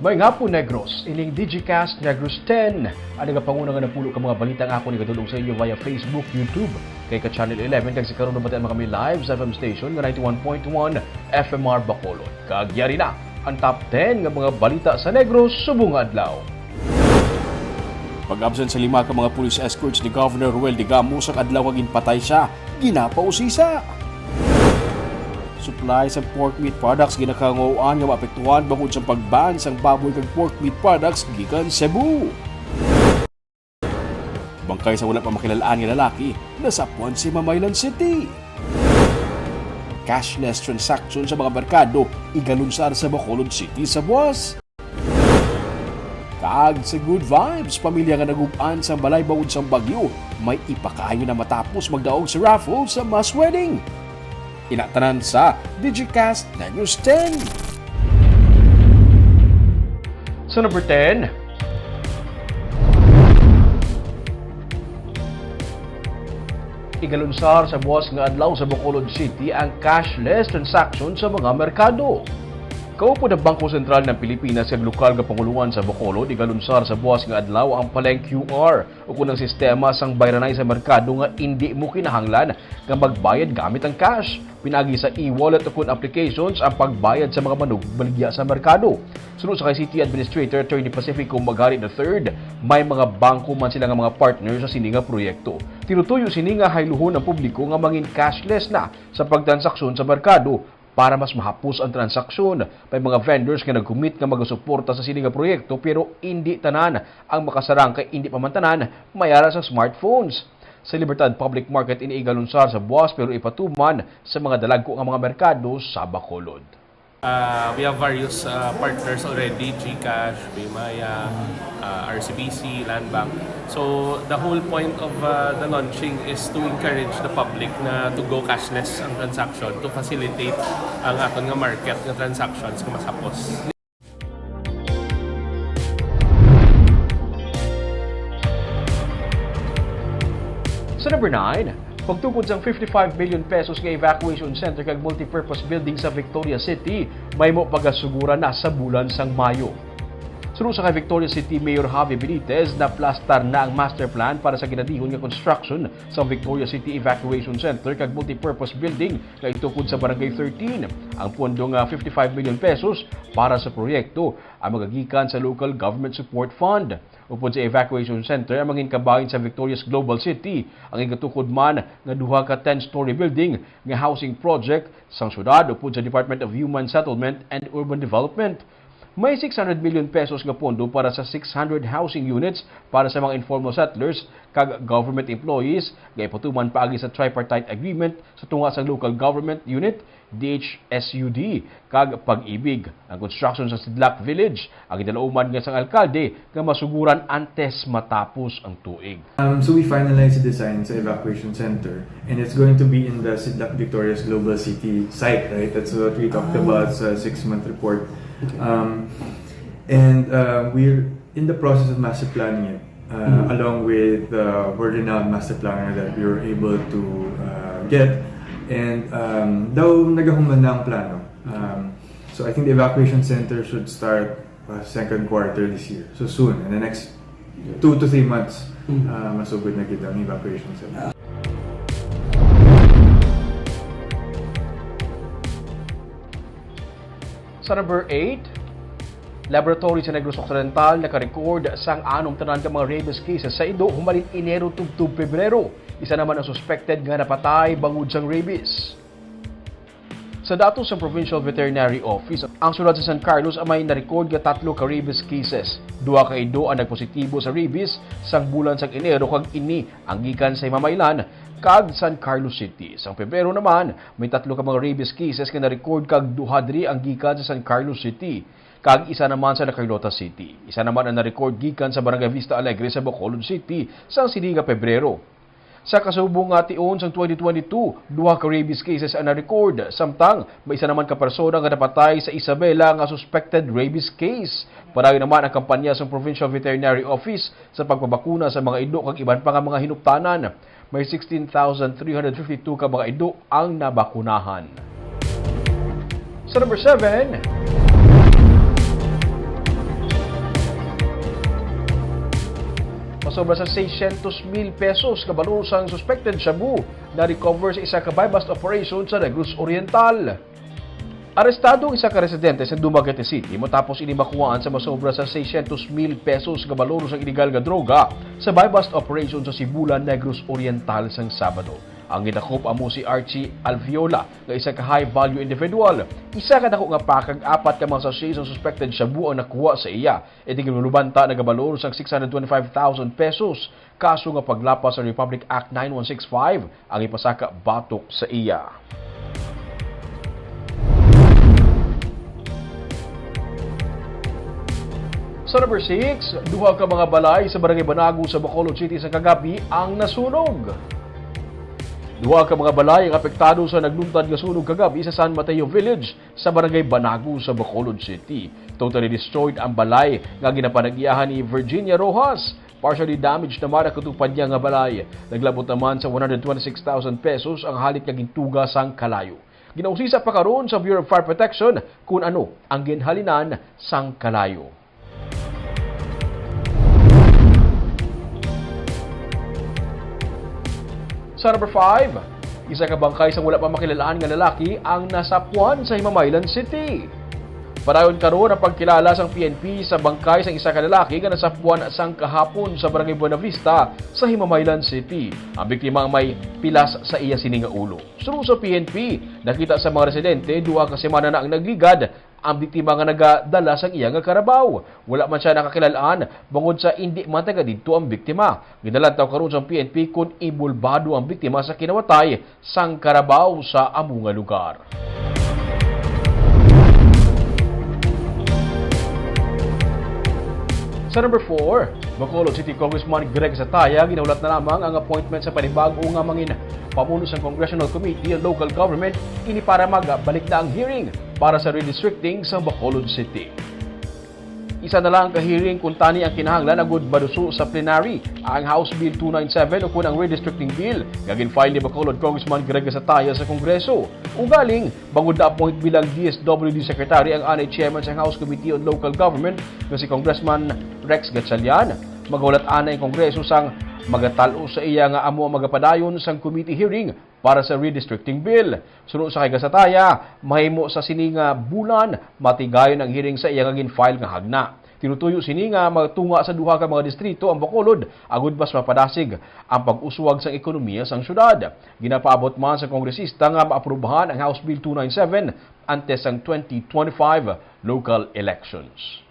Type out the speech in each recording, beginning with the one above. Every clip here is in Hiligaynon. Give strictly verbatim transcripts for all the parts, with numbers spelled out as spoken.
Maayong hapon, Negros. Ining Digicast Negros ten ang nagapanguna nga napulo ka mga balita nga akon igadul-ong sa inyo via Facebook, YouTube, kag ka Channel eleven, kag sa karon nabatian man kami live sa F M station nga ninety-one point one F M R Bacolod. Kag yari na ang top ten nga mga balita sa Negros subong nga adlaw. Pag-absent sa lima ka mga police escorts ni Governor Ruel Digamo sa adlaw nga ginpatay sia, ginapausisa. Supply sang pork meat products ginakangawaan nga maapektuhan bangod sa pag-ban sang baboy kag pork meat products gikan Cebu. Bangkay sa wala pa makilal-an nga lalaki nasapwan sa Mamaylon City. Cashless transaction sa mga merkado igalunsar sa Bacolod City sa buwas. Kag sa Good Vibes, pamilya nga nagub-an sang balay bangod sang bagyo, may ipakaayo na matapos magdaog sa raffle sa mass wedding. Ina tanan sa Digicast Negros ten. Sa number ten, igalunsar sa buwas nga adlaw sa Bacolod City ang cashless transaction sa mga merkado. Kaupod ang Bangko Sentral ng Pilipinas kag lokal nga pangulohan sa Bacolod, igalunsar sa buwas nga adlaw ang Paleng Q R, o kun ang sistema sang bayranay sa merkado nga indi mo kinahanglan nga magbayad gamit ang cash. Pinaagi sa e-wallet o kun applications ang pagbayad sa mga manugbaligya sa merkado. Suno sa kay City Administrator Attorney Pacifico Magari the third, may mga bangko man sila nga mga partner sa sini nga proyekto. Tinutuyo sini nga hayluhon ang publiko nga mangin cashless na sa pagtransaksyon sa merkado para mas mahapos ang transaksyon. May mga vendors nga nag-commit nga magasuporta sa sini nga proyekto, pero indi tanan ang makasarang kay indi pa man tanan may ara sa smartphones. Sa Libertad Public Market ini igalunsar sa buwas, pero ipatuman sa mga dalagko nga mga merkado sa Bacolod. Uh, we have various uh, partners already, GCash, Paymaya, uh, R C B C, Land Bank. So the whole point of uh, the launching is to encourage the public na to go cashless ang transaction to facilitate ang aton nga market nga transactions nga mas hapos. Sa number nine, pagtukod sang fifty-five million pesos nga evacuation center kag multipurpose building sa Victoria City, mahimo pagasuguran na sa bulan sang Mayo. Suno sa kay Victoria City Mayor Javi Benitez, naplastar na ang master plan para sa ginadihon nga construction sa Victoria City Evacuation Center kag multipurpose building nga itukod sa Barangay thirteen. Ang pondo nga fifty-five million pesos para sa proyekto ang magagikan sa Local Government Support Fund. Upod sa evacuation center, ang mangin kabahin sa Victorious Global City ang igatukod man nga duha ka ten-story building nga housing project sang syudad upod sa Department of Human Settlement and Urban Development. May six hundred million pesos nga pondo para sa six hundred housing units para sa mga informal settlers kag government employees nga ipatuman paagi sa tripartite agreement sa tunga sang local government unit, D H S U D, kag Pag-ibig. Ang construction sa Sidlak Village ang gidalauman nga sang alkalde nga masuguran antes matapos ang tuig. Um, so we finalized the design sa evacuation center, and it's going to be in the Sidlak Victorious Global City site, right? That's what we talked about sa six-month report. Um, and uh, we're in the process of master planning it, uh, along with uh, world-renowned master planner that we were able to uh, get. And um, daw nagahuman na ang plano. Um, so I think the evacuation center should start uh, second quarter this year. So soon, in the next two to three months, uh, masugod na gid ang evacuation center. Sa number eight, laboratory sa Negros Occidental naka-record sang anom tanan ka mga rabies cases sa Indo humalin Enero tubtob Pebrero. Isa naman ang suspected nga napatay bangod sang rabies. Sa datos sang Provincial Veterinary Office, ang syudad sa San Carlos ang may na-record nga tatlo ka rabies cases. Duha ka Indo ang nagpositibo sa rabies sang bulan sang Enero, kag ini ang gikan sa Himamaylan kag San Carlos City. Sang Pebrero naman, may tatlo ka mga rabies cases nga na-record, kag duha diri ang gikan sa San Carlos City, kag isa naman sa La Carlota City. Isa naman ang na-record gikan sa Barangay Vista Alegre sa Bacolod City sang sini nga Pebrero. Sa kasubong nga tion sang twenty twenty-two, duha ka rabies cases ang na-record, samtang may isa naman ka persona nga napatay sa Isabela nga suspected rabies case. Padayon naman ang kampanya sang Provincial Veterinary Office sa pagpabakuna sa mga Indo kag iban pa nga mga hinuptanan. May sixteen thousand three hundred fifty-two ka mga Indo ang nabakunahan. Sa number seven, Sobra sa seiscientos mil pesos ka balor sang suspected shabu na-recover sa isa ka buy-bust operation sa Negros Oriental. Arestado ang isa ka residente sa Dumaguete City matapos ini makuhaan sa masobra sa seiscientos mil pesos ka balor sang iligal nga droga sa buy-bust operation sa Sibulan, Negros Oriental sang Sabado. Ang gidakop amo si Archie Alviola, nga isa ka high-value individual. Isa ka dako nga pack kag apat ka mga sachet sang suspected shabu ang nakuha sa iya. Iti ginulubanta nagabalor sang six hundred twenty-five thousand pesos. Kaso nga paglapas sa Republic Act nine one six five ang ipasaka batok sa iya. Sa number six, duha ka mga balay sa Barangay Banago sa Bacolod City sa kagabi ang nasunog. Duha ka mga balay ang apektado sa nagluntad nga sunog kagabi sa San Mateo Village sa Barangay Banago sa Bacolod City. Totally destroyed ang balay nga ginapanag-iyahan ni Virginia Rojas. Partially damaged naman ang katupad niya nga balay. Naglabot naman sa one hundred twenty-six thousand pesos ang halit nga gintuga sang kalayo. Ginausisa pa karon sa Bureau of Fire Protection kung ano ang ginhalinan sang kalayo. Sa number five, isa ka bangkay sang wala pa makilal-an nga lalaki ang nasapuan sa Himamaylan City. Padayon karon ang pagkilala sang P N P sa bangkay sang isa ka lalaki nga nasapuan sang kahapon sa Barangay Buenavista sa Himamaylan City. Ang biktima ang may pilas sa iya sini nga ulo. Suno sa P N P, nakita sa mga residente duha ka semana na ang nagligad ang biktima nga nagadala sang iya nga karabaw. Wala man sia nakakilal-an bangod sa indi man taga didto ang biktima. Ginalantaw karon sang P N P kon inbolbado ang biktima sa kinawatay sang karabaw sa amo nga lugar. Sa number four, Bacolod City Congressman Greg Zataya ginahulat na lamang ang appointment sa panibag-o nga mangin pamuno sang Congressional Committee on Local Government, ini para magbalik na ang hearing para sa redistricting sa Bacolod City. Isa na lang ka hearing kuntani ang kinahanglan agud maduso sa plenary ang House Bill two nine seven ukon ang Redistricting Bill nga gin-file ni Bacolod Congressman Greg Zataya sa Kongreso. Ugaling, bangod na-appoint bilang D S W D Secretary ang anay chairman sang House Committee on Local Government nga si Congressman Rex Gatchalian, magahulat-an na ang Kongreso sang magatal-os sa iya nga amo ang magapadayon sang committee hearing para sa redistricting bill. Suno sa kay Gatchalian, mahimo sa sini nga bulan matigayon ang hearing sa iya nga gin-file nga hagna. Tinutuyo sini nga matunga sa duha ka mga distrito ang Bacolod agud mas mapadasig ang pag-uswag sang ekonomiya sang syudad. Ginapaabot man sa kongresista nga maaprubahan ang House Bill two nine seven antes sang twenty twenty-five local elections.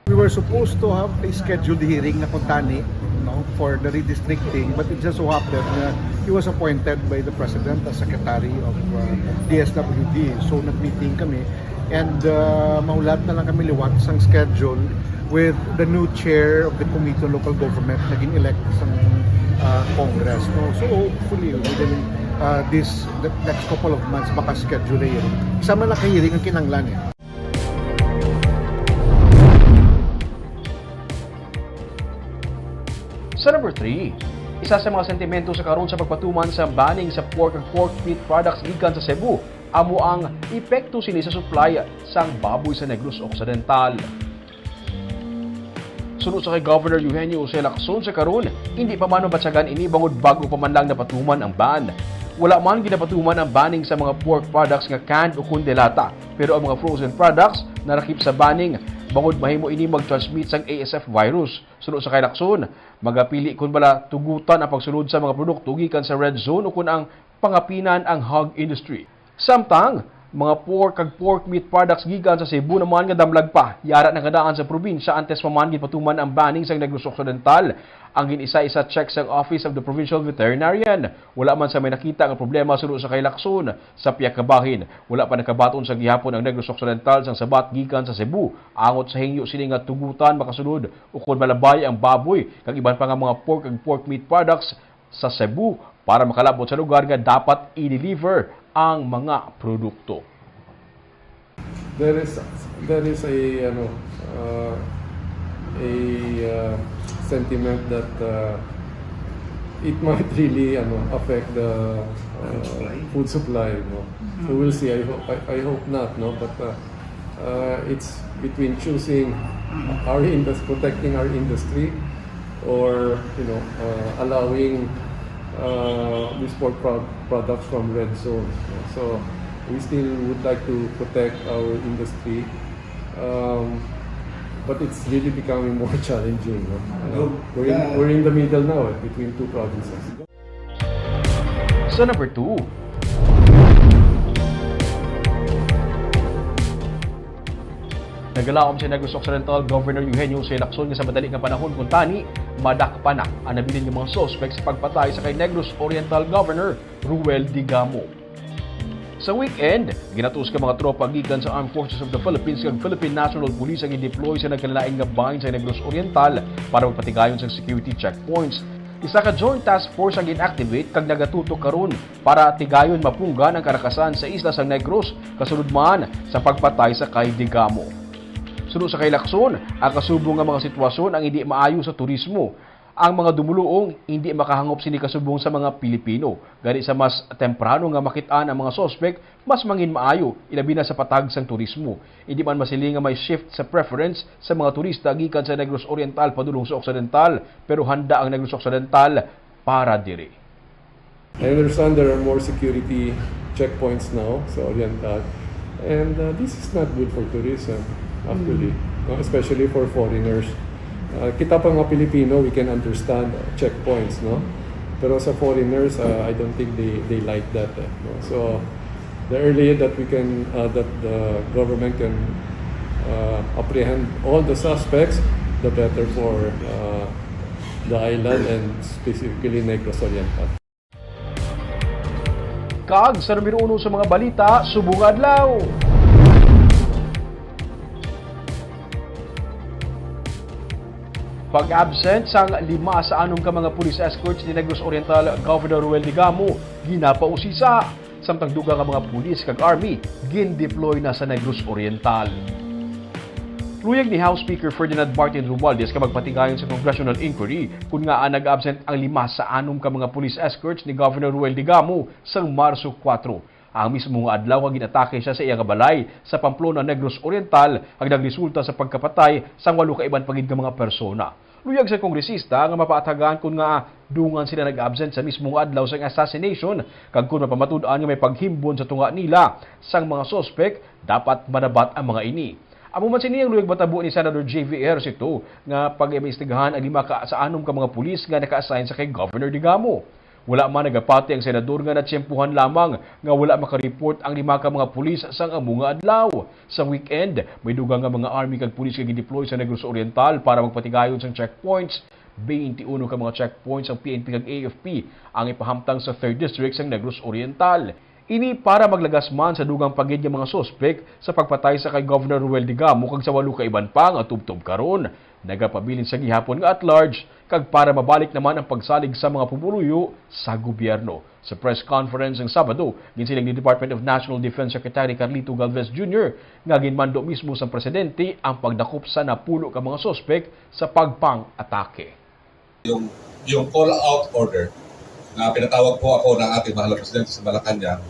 We were supposed to have a scheduled hearing na kuntani, no, for the redistricting, but it just so happened na he was appointed by the President as Secretary of, uh, D S W D. So, nag-meeting kami, and, uh, mahulat na lang kami liwat sang schedule with the new chair of the Committee on Local Government na gin-elect sang, uh, Congress, no? So, hopefully, within, uh, this, the next couple of months, maka-schedule na hearing. Isa man lang ka hearing ang kinahanglan, eh. Sa number three, isa sa mga sentimento sa karon sa pagpatuman sa banning sa pork ug pork meat products gikan sa Cebu amo ang epekto sini sa supply sang baboy sa Negros Occidental. Suno sa kay Governor Eugenio Jose Lacson, sa karon, hindi pa man mabatyagan ini bangod bag-o pa man lang napatuman ang ban. Wala man ginapatuman ang banning sa mga pork products nga canned o kon delata, pero ang mga frozen products narakip sa banning bangod mahimo ini mag-transmit sang A S F virus. Suno sa kay Lacson, magapili kon bala tugutan ang pagsulod sa mga produkto gikan sa red zone o kon ang pangapinan ang hog industry. Samtang, mga pork kag pork meat products gikan sa Cebu naman nga damlag pa, yara na nga daan sa probinsya antes pa man ginpatuman ang banning sang Negros Occidental. Ang gin-isa-isa check sang Office of the Provincial Veterinarian, wala man sa may nakita nga problema suno sa kay Lacson. Sa pihak ka bahin, wala pa nakabaton sa gihapon ang Negros Occidental sang sabat gikan sa Cebu. Angot sa hingyo sini nga tugutan makasulod ukon malabay ang baboy kag iban pa nga mga pork kag pork meat products sa Cebu para makalabot sa lugar nga dapat i-deliver ang mga produkto. There is, there is a, ano, uh, a, uh, sentiment that, uh, it might really, ano, affect the, uh, food supply, food supply, no? So, mm, we'll see. I ho-, I, I hope not, no? But, uh, uh, it's between choosing, mm, our indus-, protecting our industry or, you know, uh, allowing uh, these pork pro- products from red zone. So we still would like to protect our industry, um, but it's really becoming more challenging. No? Uh, we're, in, we're in the middle now, eh, between two provinces. Sa number two, nagalaom si Negros Occidental Governor Eugenio Jose Lacson nga sa madali nga panahon kuntani madakpan na ang nabilin nga mga suspek sa pagpatay sa kay Negros Oriental Governor Ruel Digamo. Sa weekend, ginatuos ka mga tropa gikan sa Armed Forces of the Philippines kag Philippine National Police ang gideploy sa nagkalain-lain nga bahin sa Negros Oriental para magpatigayon sa security checkpoints. Isa ka joint task force ang gin-activate kag nagatutok karon para tigayon mapunggan ang karakasan sa isla sang Negros kasunod man sa pagpatay sa kay Digamo. Suno sa kay Lacson, ang kasubong nga mga sitwasyon ang hindi maayo sa turismo. Ang mga dumuluong hindi makahangop sini kasubong sa mga Pilipino. Gani sa mas temprano nga makit-an ang mga suspek, mas mangin maayo, ilabi na sa patag sang turismo. Hindi man masiling nga may shift sa preference sa mga turista gikan sa Negros Oriental padulong sa Occidental, pero handa ang Negros Occidental para diri. I understand there are more security checkpoints now sa Oriental. And uh, this is not good for tourism, actually. No? Especially for foreigners. Uh, kita pa nga Pilipino, we can understand uh, checkpoints, no? Pero sa foreigners, uh, I don't think they, they like that. Eh, no? So, the earlier that we can, uh, that the government can uh, apprehend all the suspects, the better for uh, the island and specifically Negros Oriental. Kag sa numero uno sa mga balita, subong adlaw. Pag-absent sang lima sa anom ka mga police escorts ni Negros Oriental Governor Ruel Digamo ginapausisa, samtang dugang nga mga pulis kag army gin-deploy na sa Negros Oriental. Luyag ni House Speaker Ferdinand Martin Romualdez nga magpatigayon sa congressional inquiry kon ngaa nag-absent ang lima sa anom ka mga police escorts ni Governor Ruel Digamo sang Marso kuwatro. Ang mismo nga adlaw nga gin-atake siya sa iya nga balay sa Pamplona, Negros Oriental, kag nagresulta sa pagkapatay sang walo ka iban pa gid nga mga persona. Luyag sa kongresista nga mapaathagan kon ngaa dungan sila nag-absent sa mismo nga adlaw sang assassination, kag kon mapamatud-an nga may paghimbon sa tunga nila sang mga suspek, dapat manabat ang mga ini. Amo man sini ang luyag matabo ni Senador J V Ejercito nga pag-imbestigahan ang lima ka sa anom ka mga pulis nga naka-assign sa kay Governor Digamo. Wala man nagapati ang senador nga natiyempuhan lamang nga wala makareport ang lima ka mga pulis sang amo nga adlaw. Sa weekend, may dugang nga mga army kag pulis nga gideploy sa Negros Oriental para magpatigayon sang checkpoints. Twenty-uno ka mga checkpoints ang P N P kag A F P ang ipahamtang sa Third District sang Negros Oriental. Ini para maglagas man sa dugang pa gid nga mga suspek sa pagpatay sa kay Governor Ruel Digamo kag sa walo ka iban pa nga tubtob karon. Nagapabilin sa gihapon nga at large kag para mabalik naman ang pagsalig sa mga pumuluyo sa gobyerno. Sa press conference sang Sabado, ginsiling ni Department of National Defense Secretary Carlito Galvez Junior nga ginmando mismo sang presidente ang pagdakop sa napulo ka mga suspek sa pagpang-atake. Yung, yung call out order na pinatawag po ako ng ating mahal na presidente sa Malacanang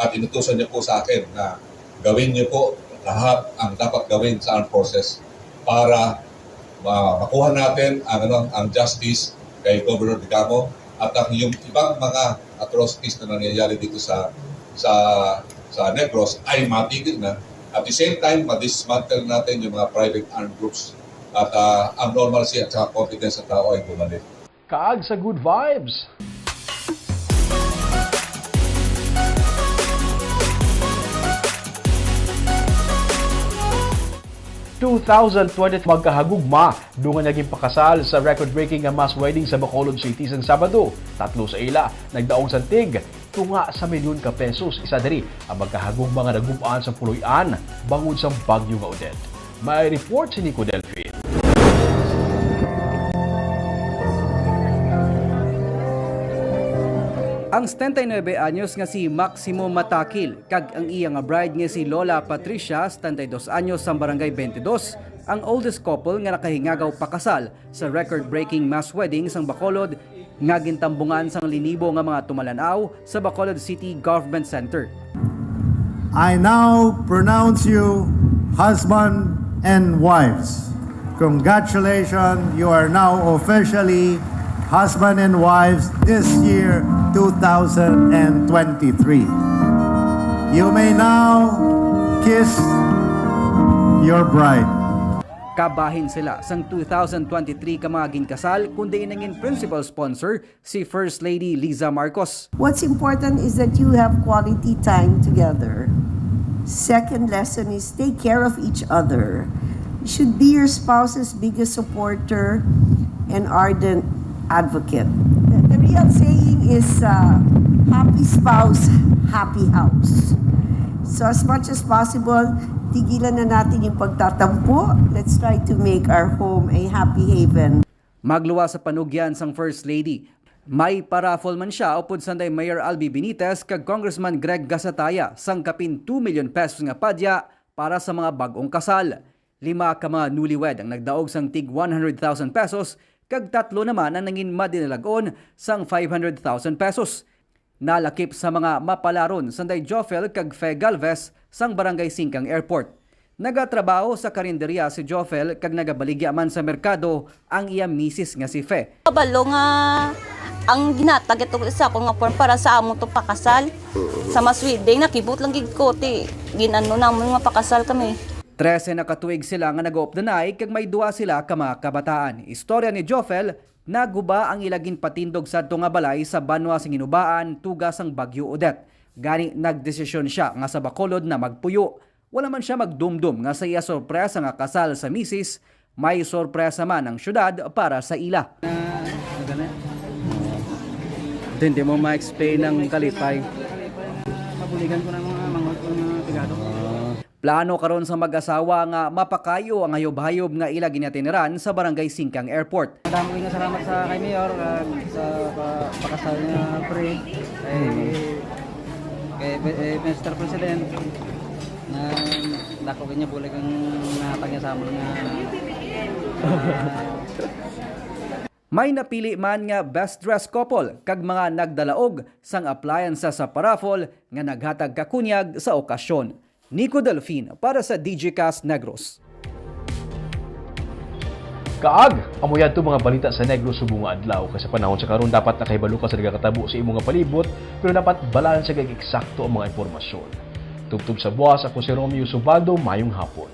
at inutusan niya po sa akin na gawin niyo po lahat ang dapat gawin sa armed forces para ma- makuha natin ang, ano, ang justice kay Governor Digamo at ang yung ibang mga atrocities na nangyayari dito sa sa sa Negros ay matigil na. At the same time, ma-dismantle natin yung mga private armed groups at ah, ang normalcy at saka confidence ng tao ay bumalik. Kag sa good vibes. Two thousand twenty magkahagugma dungan nga ginpakasal sa record-breaking nga mass wedding sa Bacolod City sang Sabado. Tatlo sa ila nagdaog sang tig tunga sa milyon ka pesos. Isa diri ang magkahagugma nga nagub-an sa puloy-an bangod sa bagyo nga Odette. May report si Nico Delfin. Ang setenta y nuebe anyos nga si Maximo Matakil kag ang iya nga bride nga si Lola Patricia, setenta y dos anyos, sang Barangay twenty-two, ang oldest couple nga nakahingagaw pakasal sa record-breaking mass wedding sang Bacolod nga gintambungan sang linibo nga mga tumalan-aw sa Bacolod City Government Center. I now pronounce you husband and wives. Congratulations, you are now officially husband and wives this year, two thousand twenty-three. You may now kiss your bride. Kabahin sila sang two thousand twenty-three ka mga ginkasal, kundi nangin principal sponsor si First Lady Liza Marcos. What's important is that you have quality time together. Second lesson is take care of each other. You should be your spouse's biggest supporter and ardent advocate. The, the real saying is uh, happy spouse, happy house. So as much as possible, tigilan na natin yung pagtatampo. Let's try to make our home a happy haven. Magluwas sa panugyan sang First Lady, may paraffle man siya upod sanday Mayor Albi Benitez kag Congressman Greg Gasataya sang kapin two million pesos nga padya para sa mga bag-ong kasal. Lima ka mga newlywed ang nagdaog sang tig one hundred thousand pesos kag tatlo naman ang nangin madinalag-on sang five hundred thousand pesos. Nalakip sa mga mapalaron sanday Jofel kag Fe Galvez sang Barangay Singkang Airport. Nagatrabaho sa karinderya si Jofel kag nagabaligya man sa merkado ang iya misis nga si Fe. Kabalo nga ang ginatag ito sa ako nga form para sa amo to pakasal. Sa maswede, nakibot lang gid ko ti ginano namon nga pakasal kami. Trese na ka tuig sila nga nagaupdanay kag may duha sila ka mga kabataan. Istorya ni Jofel, naguba ang ila ginpatindog sadto nga balay sa banwa sing Hinubaan tuga sang Bagyo Odette. Gani nagdesisyon siya nga sa Bacolod na magpuyo. Wala man siya magdumdom nga sa iya sorpresa nga kasal sa misis, may sorpresa man ang syudad para sa ila. Hindi mo ma-explain ang kalipay. Pabuligan ko na mga mangot ng mga pigado. Plano karon sa mag-asawa nga mapakayo ang hayop-hayop nga ila ginatiniran sa Barangay Singkang Airport. Madamo nga salamat sa kay Mayor, ah, sa pa- pakasal niya free. Kay, kay eh, Mister President, na dako kanya bulig ang natang niya sa amon nga ah, May napili man nga best dress couple kag mga nagdalaog sang appliances sa paraffle nga naghatag kakunyag sa okasyon. Nico Delfin para sa Digicast Negros. Kaag, amo yadto mga balita sa Negros subong nga adlaw. Kay sa panahon sa karon, dapat nakahibalo ka sa nagakatabo sa imo nga palibot, pero dapat balanse kag eksakto ang mga impormasyon. Tubtob sa buwas, ako si Romeo Subaldo. Mayong hapon.